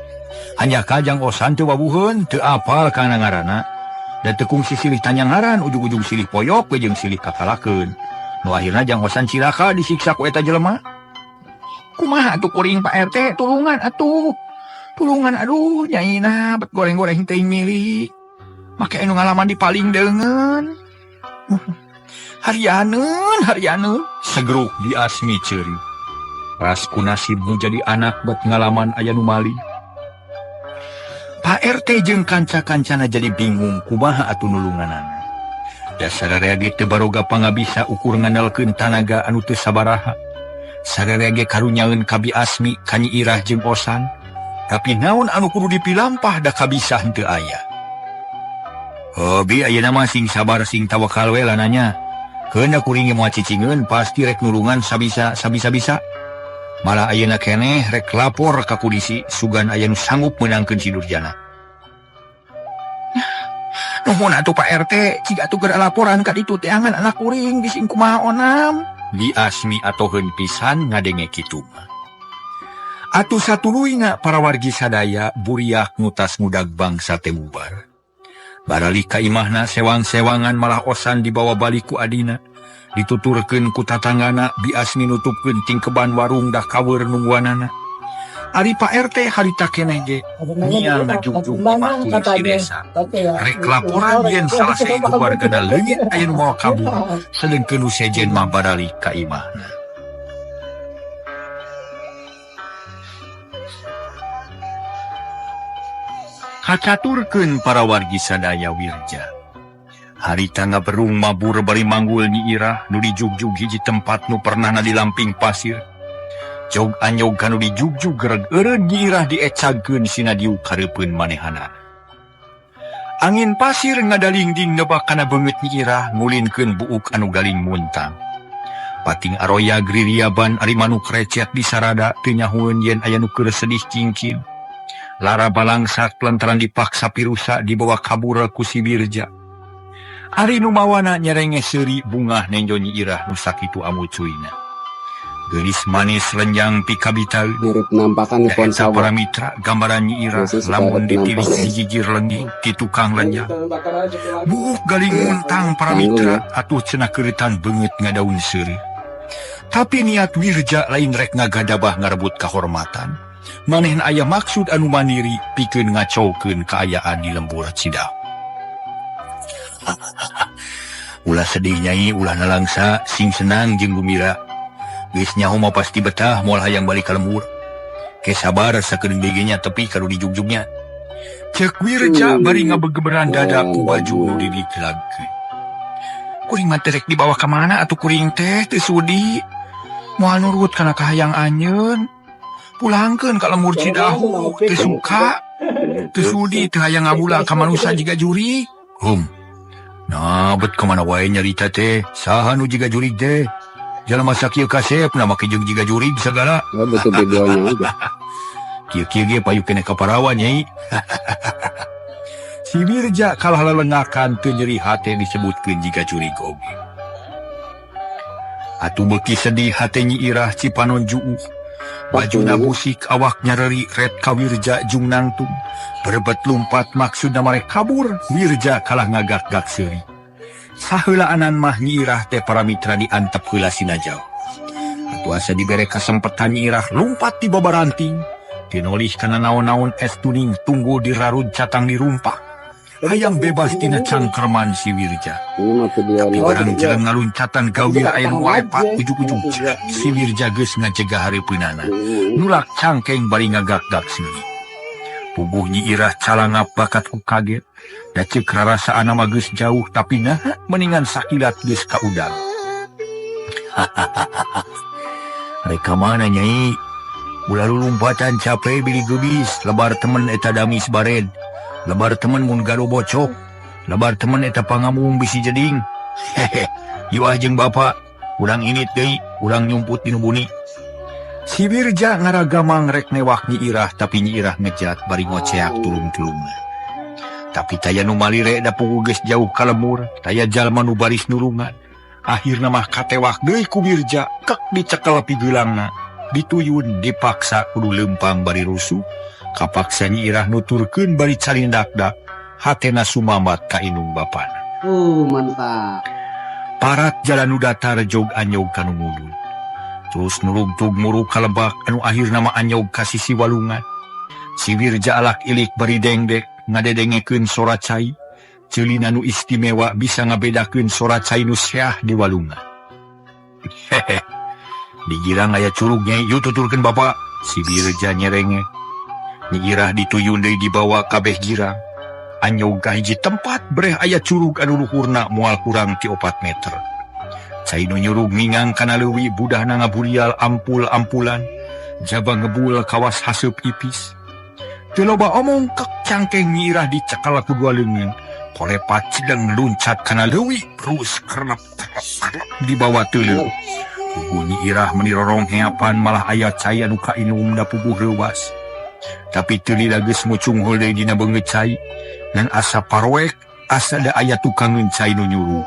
Hanjaka jang Osan teu wabuheun, teu apal kana ngaranna. Da teu kungsi silih tanya ngaran, ujug-ujug silih poyok we jeung silih kakalakeun. Nu akhirna jang Osan cilaka disiksa ku eta jelema. Kumaha atuh kuring Pak RT, tulungan atuh. Tulungan aduh nyaina bet goreng-goreng teuing milik. Make anu ngalaman dipaling deungeun. Harianeun, harianeun segruk diasmi ceuri. Ras ku nasib nu jadi anak bet ngalaman aya nu maling. Pak RT jeung kanca-kancana jadi bingung kumaha atuh nulunganana. Dasar ge teu baroga pangabisa ukur ngandalkeun tanaga anu teu sabaraha. Sararea ge karunyaeun ka Biasmi, ka Nyi Irah jeung Osan. Tapi naon anu kudu dipilampah da kabisa henteu aya. Hobi ayeuna mah sing sabar sing tawakal we lananya. Keun da kuring ge moal cicingeun pasti rek nulungan sabisa sabisa-bisa. Malah ayeuna keneh rek lapor ka kudisi sugan aya nu sanggup meunangkeun si Durjana. Nuhun atuh Pak RT, ciga atuh geura laporan ka ditu teangan anak kuring bising kumaha onam. Biasmi atoheun pisan ngadenge kitu mah. Atuh satuluyna para wargi sadaya buriak ngutas ngudag bangsa teh bubar. Baralik ka imahna sewang-sewangan malah Osan dibawa balik ku adina. Dituturkeun ku tatanggana bias minutupkeun tingkeban warung dah kaweur nungguanana. Ari Pak RT harita keneh ge nyial ngajugjug imah kuring si desa. Rek laporan yen salah sahiji wargana leungit aya nu mawa kabur sedengkeun nu sejen mah baralik ka imahna. Kacaturkeun para wargi sadaya Wirja. Harita ngaberung mabur bari manggul Nyi Irah nu dijugjug hiji tempat nu pernahna di lamping pasir. Jog anyog kanu dijugjug gereg eureun Nyi Irah diecagkeun sina diuk kareupeun manehana. Angin pasir ngadalingding nebak kana beungeut Nyi Irah ngulinkeun buuk anu galing muntang. Pating aroya gririaban ari manuk recet di sarada teu nyahueun yen aya nu keur sedih cingkin. Lara balangsak lantaran dipaksa pirusa dibawa kabur ku si Wirja. Ari nu mawana nyerenge seuri bungah nenjo Nyi Irah nu sakitu amucuina. Geulis manis lenjang pikabitaeun. Mirip nampakan di pohon Eta sawo. para mitra gambaran Nyi Irah Biasanya suka ada lamun ditilik penampakan. di gigir lengging ti tukang lenjang. Buuk galing muntang para Tanggung mitra ya. atuh cenah keureutan beungeut ngadaun seuri. Tapi niat Wirja lain rek ngagadabah ngarebut kahormatan. Manehna aya maksud anu mandiri pikeun ngacaukeun kaayaan di lembur Cidahu. Ulah sedih nyai, ulah nalangsa, sing senang jeung gumira. Geus nyaho mah pasti betah moal hayang balik ka lembur. Ke sabar sakedeung deui nya tepi ka nu dijugjugnya. Ceuk Wirja bari ngabegeberan dada ku baju nu didikelagkeun. Kuring mah teh rek dibawa ka mana atuh kuring teh teu sudi. Moal nurut kana kahayang anjeun. Pulangkeun ka lembur Cidahu, teu suka, teu sudi teu hayang ngabula ka manusa jiga jurig. Hum. Nah, bet ka mana wae nyarita teh, saha nu jiga jurig teh? Jalma sakieu kasep na make jeung jiga jurig sagala. Oh, betul videonya aja. Kieu-kieu ge payu keneh ka parawan nyai. Si Wirja kalah lelengakan teu nyeri hate disebutkeun jiga jurig oge. Atuh beuki sedih hate Nyi Irah cipanon juuh. Bajuna busik awak nyareri ret ka Wirja jung nangtung. Berebet lumpat maksudna marek kabur, Wirja kalah ngagak-gak seuri. Saheulaanan mah Nyi Irah teh para mitra diantep heula sina jauh. Atuh asa dibere kasempetan Nyi Irah lumpat di babaranting. Tinolih kana naon-naon es tuning tunggu dirarud catang dirumpak. Hayang bebas tina cangkerman si Wirja. Ini mah Tapi videonya. barang jeleng ngaluncatan gawir aya nu warepat ujug-ujug. Si Wirja geus ngajegah hareupeunana. Nulak cangkeng bari ngagak-gak seuri. Puguh Nyi Irah calangap bakat ku kaget. Da ceuk rarasaana mah geus jauh tapi nah mendingan sakilat geus kaudang. Rek ka mana nyai? Ulah lulumpatan capek bili geubis, lebar temen eta damis bared. Lebar temen mun gado bocok, lebar temen eta pangamung bisi jeding. Hehe, iwah jeung bapa, urang init deui, urang nyumput dinu buni. Si Wirja ngaragamang rek newak Nyi Irah, tapi Nyi Irah ngejat bari ngoceak tulung-tulungna. Tapi taya nu malire da puguh geus jauh ka lemur, taya jalma nu baris nulungan. Akhirna mah katewak deui ku Wirja, kek dicekel pigeulangna. Dituyun dipaksa kudu leumpang bari rusuh. Kapaksa Nyi Irah nuturkeun bari calindakdak, hatena sumamat ka indung bapana. Mantap. Parat jalan nu datar jog anyog ka nu mudun. Terus nurugtug muruk ka lebak anu akhirna mah anyog ka sisi walungan. Si Wirja alak ilik bari dengdek ngadedengekeun sora cai. Ceulina nu istimewa bisa ngabedakeun sora cai nu seah di walungan. Hehe. Di girang aya curug nyai, yuk tuturkeun bapa. Si Wirja nyerenge. Nyi Irah dituyun deui dibawa kabeh girang. Anyog ka hiji tempat breh aya curug anu luhurna moal kurang ti 4 meter. Cai nu nyurug ngingang kana leuwi budahna ngaburial ampul-ampulan. Jaba ngebul kawas haseup ipis. Teu loba omong kek cangkeng Nyi Irah dicekal ku dua leungeun. Kolepat cideng luncat kana leuwi terus kernep dibawa teuleum. Puguh Nyi Irah meni rorong heapan malah aya cai anu kainum da puguh reuwas. Tapi teu lila geus mucung heuleuy dina beungeut cai. Ngan asa paroek asa da aya tukangeun cai nu nyuruh.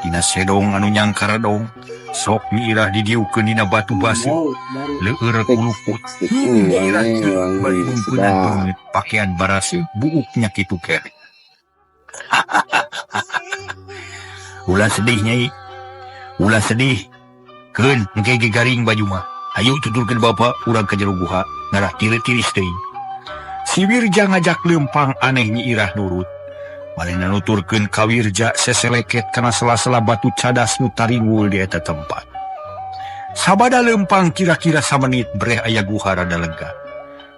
Dina sedong anu nyangkaradong sok Nyi Irah didiukeun dina batu baseuh Bau baru leueur Tik kuluput. tik tik. Nyi Irah Wangi teu bari wangi mungkeunan sedap. beungeut pakaian baraseuh buuknya kitu keneh. Ulah sedih Nyai, ulah sedih. Keun engke ge garing baju mah. Hayu tuturkeun bapa urang ka jero guha ngarah tiris-tiris teuing. Si Wirja ngajak leumpang aneh Nyi Irah nurut. Manehna nuturkeun ka Wirja seseleket kana sela-sela batu cadas nu taringgul di eta tempat. Sabada leumpang kira-kira samenit breh aya guha rada lega.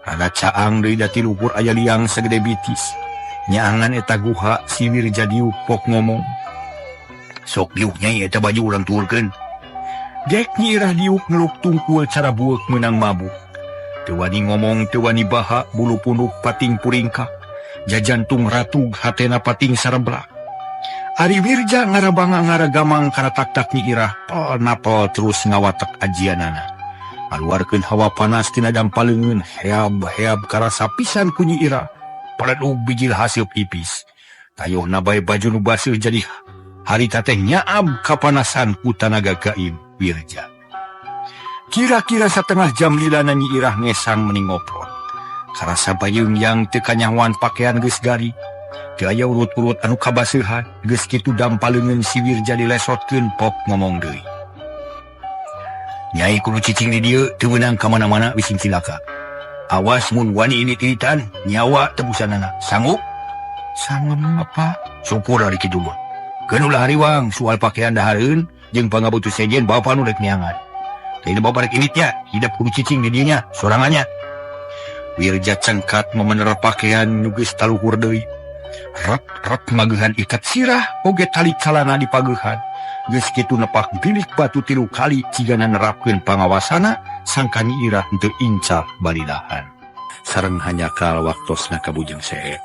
Rada caang deui da ti luhur aya liang sagede bitis. Nyaangan eta guha si Wirja diuk pok ngomong. Sok diuk Nyai eta baju urang tuurkeun. Dek Nyi Irah diuk ngeluk tungkul cara bueuk meunang mabuk. Teu wani ngomong teu wani baha bulu punduk pating puringkak. Jajantung ratug hatena pating sareblak. Ari Wirja ngarabanga ngaragamang kana taktak Nyi Irah pol napol terus ngawatek ajianana. Ngaluarkeun hawa panas tina dampaleungeun heab-heab karasa pisan ku Nyi Irah. Paledug bijil haseup ipis. Tayohna bae baju nu baseuh jadi harita teh nyaab kapanasan ku tanaga gaib Wirja. Kira-kira satengah jam lilana Nyi Irah ngesang meni ngoprot. Karasa bayeung yang teu kanyahoan pakaian geus gari. Teu aya urut-urut anu kabaseuhan, geus kitu dampaleungeun si Wirja dilesotkeun pok ngomong deui. Nyai kudu cicing di dieu teu meunang ka mana-mana bising cilaka. Awas mun wani ini tiritan, nyawa tebusanana. Sanggup? Sanggup apa? Syukur ari kitu mah. Keun ulah hariwang soal pakaian dahareun jeung pangabutuh sejen bapa nu rek neangan. Teu bapa rek initnya, hidup kudu cicing di dieu nya, sorangannya. Wirja cengkat memener pakaian nu geus taluhur deui. Rek-rek magehan ikat sirah oge tali calana dipagehan. Geus kitu nepak bilik batu 3 kali cigana nerapkeun pangawasana sangka Nyi Irah teu incal balilahan. Sareng hanyakal waktosna ka Bujang Seet.